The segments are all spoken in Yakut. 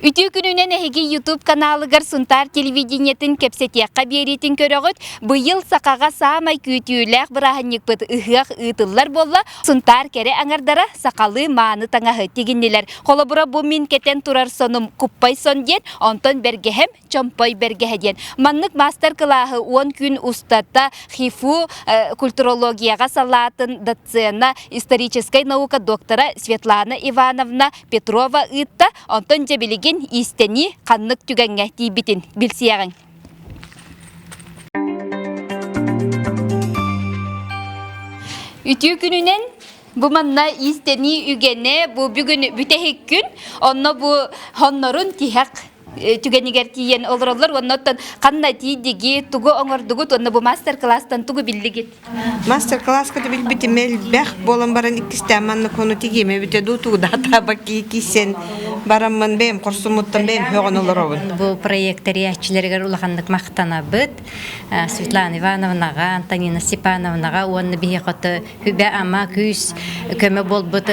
Үтүө күнүнэн эһиги YouTube каналыгар Сунтаар телевидениетын кэпсэтиэххэ биэриитин көрөҕүт. Быйыл сахаҕа саамай күүтүүлээх бырааһынньыкпыт ыһыах ыытыллар буолла. Сунтаар кэрэ аҥардара сахалыы мааны таҥаһы тигиннилэр. Холобура бу мин кэтэн турар сонум куппай сон диэн, онтон бэргэһэм Чомпой бэргэһэ диэн. Маннык маастар-кылааһы 10 күн устата ХИФУ культурологияҕа салаатын доцена, историческай наука доктора Светлана Ивановна Петрова ыытта. Онтон дьэ билигин иистэнии ханнык түгэҥҥэ тиийбитин билсиэҕиҥ. Үтүө күнүнэн бу манна иистэнии үгэнэ бу бүгүн бүтэһик күн онно бу хоннорун тиһэх түгэнигэр тиийэн олороллор уонна оттон ханна тиийдигит, тугу оҥордугут уонна бу мастер-класстан тугу биллигит? Мастер-класска да билбитим элбэх буолан баран иккистээн маннык хону тигиэм эбитэ дуу тугу да атаабак киһи бараммын бэйэм хорсуммуттан бэйэм һөҕөн олоробун. Бу проект тэрийээччилэригэр улаханнык махтанабыт. Светлана Ивановнаҕа, Антонина Степановнаҕа уонна биһиэхэ Хүбэ-ама күүс көмө буолбут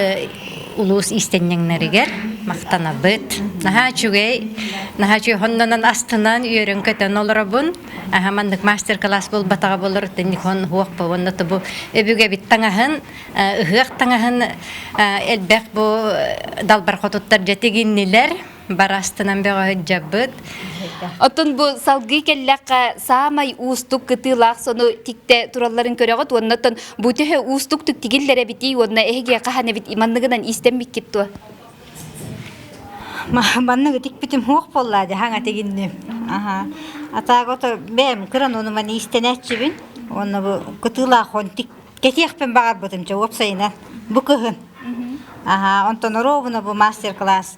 улуус иистэнньэҥнэригэр махтанабыт. Наһаа үчүгэй, наһаа үчүгэй хоннонон астынан үөрэн-көтөн олоробун. Аха маннык мастер-класс буолбатаҕа буолар хон хуох бу уонна бу өбүгэбит таҥаһын, ыһыах таҥаһын элбэх бу далбар хотуттар дьэ тигиннилэр. Барастынан бөҕөһүддьабыт. Оттон бу салгыы кэллэххэ саамай уустук кытыылаах сону тиктэ туралларын көрөҕүт уонна оттон бу төһө уустуктук тигиллэр эбитий уонна эһиги хаһан эбит манныгынан иистэммиккит дуо? Манныгы тикпитим хуох буоллаа дьэ хаҥа тигинним. Аха. Атаага бэйэм кыран ону маны иистэнээччибин. Уонна бу кытыылаах он тик кэтиэхпин баҕарбытым чэ уопсайынан бу кыһын. Аха, онтон оруобуна бу мастер-класс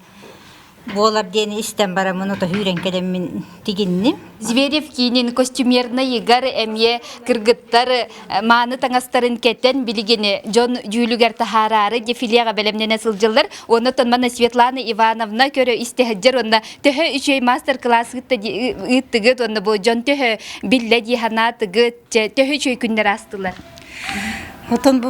буолар диэни истэн бараммын ото сүүрэн кэлэммин тигинним. Зверев киинин костюмернайыгар эмиэ кыргыттар мааны таҥастарын кэтэн билигин дьон дьүүлүгэр таһаараары дефилеҕэ бэлэмнэнэ сылдьаллар. Оннуттан манна Светлана Ивановна көрө истэ сылдьар уонна төһө үчүгэй мастер-класс ыыттыгыт уонна бу дьон төһө биллэ дии санаатыгыт, төһө үчүгэй күннэр аастылар? Отон бу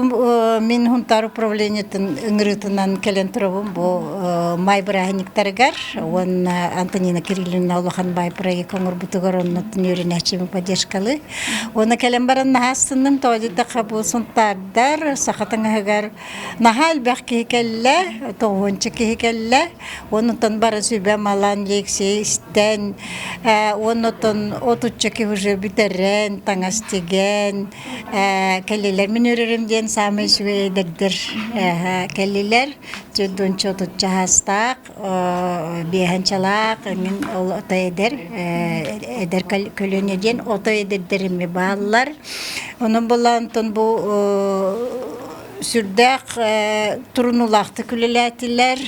мин Хунтаар управлениетын ыҥырыытынан кэлэн турабын бу май бырааһынньыктарыгар уонна Антонина Кирилловна улахан баай проект оҥорбутугар онно үөрэнээччибин поддержкалыы. Уонна кэлэн баран наһаа астынным тоҕо диэтэххэ бу Сунтаардар саха таҥаһыгар наһаа элбэх киһи кэллэ, тоҕуонча киһи кэллэ. Оннуттан бары сүбэ малан лекция истэн, оннуттан отучча киһи уже бүтэрэн, таҥас тигэн, кэллилэр. Мин үөрэрим диэн саамай үчүгэй эдэрдэр кэллилэр. Төрдүнчэ отучча саастаах, биэһэнчэлээх, мин ол ото эдэр, эдэр көлүөнэ диэн ото эдэрдэр эмиэ бааллар. Онон буолан бу сүрдээх турунулаахтык үлэлээтилэр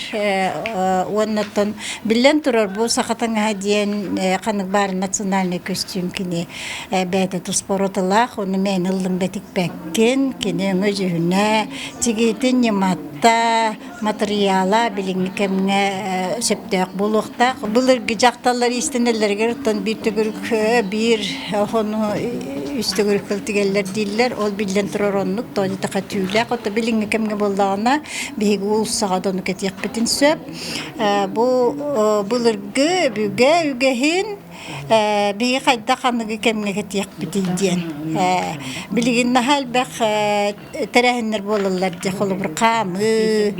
уонна оттон биллэн турар бу саха таҥаһа диэн ханнык баар национальный көстүүм кини бэйэтэ туспа уратылаах ону мээнэ ыллыҥ да тикпэккин кини өҥө дьүһүнэ тигиитин ньымата матырыйаала билиҥҥи кэмҥэ сөптөөх буолуохтаах былыргы дьахталлар иистэнэллэригэр оттон биир төгүрүк биир хону үс төгүрүк кыл тигэллэр дииллэр ол биллэн турар оннук тоҕо диэтэххэ түүлээх ото билиҥҥи кэмҥэ буоллаҕына биһиги уулуссаҕа да ону кэтиэхпитин сөп бу былыргы өбүгэ үгэһин биһиги хайдах аныгы кэмҥэ кэтиэхпитий диэн билигин наһаа элбэх тэрээһиннэр буолаллар дии холобур хаамыы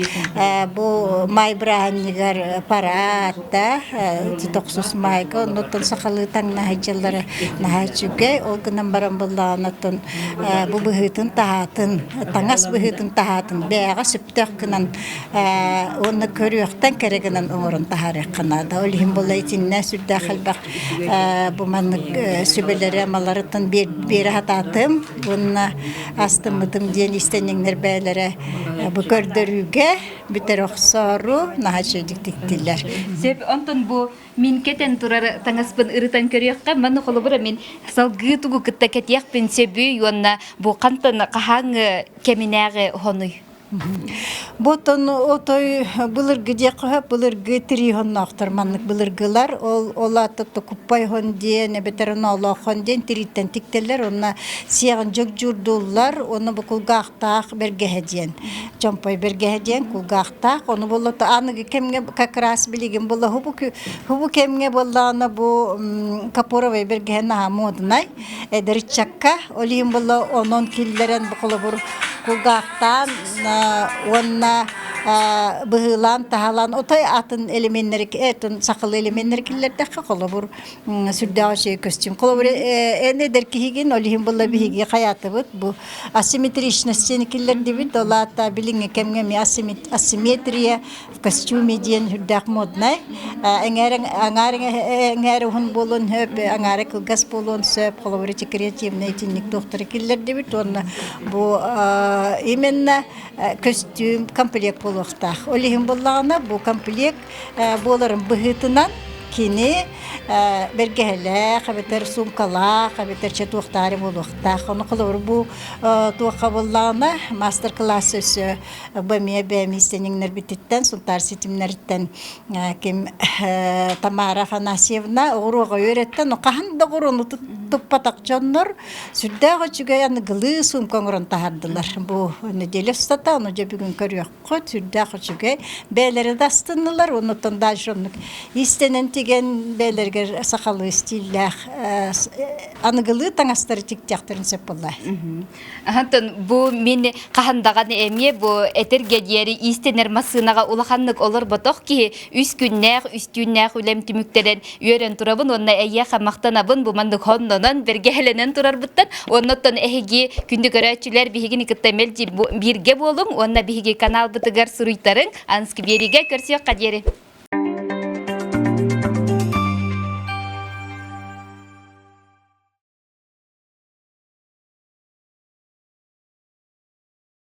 бу маай бырааһынньыгар парад да тохсус маайга оннуттан сахалыы таҥнаһы дьыллара наһаа үчүгэй ол гынан баран буоллаҕына оттон бу быһыытын таһаатын таҥас быһыытын таһаатын бэйэҕэ сөптөөх гынан уонна көрүөхтэн кэрэ гынан оҥорон таһаарыахха наада ол иһин буолла итиннэ сүрдээх элбэх бу маннык сүбэлэри амаларыттан биэрэ сатаатым уонна астыммытым диэн иистэнньэҥнэр бэйэлэрэ бу көрдөрүүгэ бүтэр охсоору наһаа үчүгэйдик тиктилэр. Сөп, онтон бу мин кэтэн турар таҥаспын ырытан көрүөххэ, манна холобура мин салгыы тугу кытта кэтиэхпин сөбүй уонна бу хантан хаһааҥҥы кэминээҕи хонуй? Бу оттон отой былыргы диэххэ былыргы тирии хонноохтор маннык былыргылар ол ол аата куппай хон диэн эбэтэр оноолоох диэн тирииттэн тиктэллэр онно сиэҕин дьөгдьуурдууллар уонна бу кулгаахтаах бэргэһэ диэн чомпой бэргэһэ диэн кулгаахтаах ону буолла аныгы кэмҥэ как раз билигин буолла хубу хубу кэмҥэ буоллаҕына бу капоровай бэргэһэ наһаа муодунай эдэр ыччакка ол иһин буолла онон киллэрэн бу холобур кулгаахтаан уонна быһыылаан таһалаан отой атын элеменнэри этин сахалыы элеменнэри киллэрдэххэ холобур сүрдээх үчүгэй көстүүм холобур эн эдэр киһигин ол иһин буолла биһиги хайаатыбыт бу асимметричность диэни киллэрдибит ол аата билиҥҥи кэмҥэ эмиэ асимметрия в костюме диэн сүрдээх моднай эҥээр аҥаар эҥээр уһун буолуон сөп аҥаара кылгас буолуон сөп холобур ити креативный итинник туохтары киллэрдибит уонна бу именно көстүүм комплект буолуохтаах ол иһин буоллаҕына бу комплект буоларын быһыытынан кини бэргэһэлээх эбэтэр суумкалаах эбэтэр чэ туохтаары буолуохтаах ону холобур бу туохха буоллаҕына мастер-класс өссө Бу эмиэ бэйэм иистэнньэҥнэрбититтэн, Сунтаар ситимнэриттэн ким Тамара Афанасьевна оҕуруоҕа үөрэттэн, хаһан да оҕуруону туппатах дьоннор сүрдээх үчүгэй аныгылыы суумка оҥорон таһаардылар. Бу неделя устата, ону дьэ бүгүн көрүөххүт, сүрдээх үчүгэй. Бэйэлэрэ да астыннылар, оннуттан дальше оннук иистэнэн тигэн бэйэлэригэр сахалыы стиллээх аныгылыы таҥастары тиктиэхтэрин сөп буолла. Антон бу мин хаһан даҕаны эмиэ бу этэргэ диэри иистэнэр массыынаҕа улаханнык олорботох киһи үс күннээх, үс түүннээх үлэм түмүктэрэн үөрэн турабын уонна эйиэхэ махтанабын бу маннык хоннонон бэргэһэлэнэн турарбыттан уонна оттон эһиги күндү көрөөччүлэр биһигини кытта мэлдьи бииргэ буолуҥ уонна биһиги каналбытыгар суруйтарыҥ Анскверигэ көрсүөххэ диэри.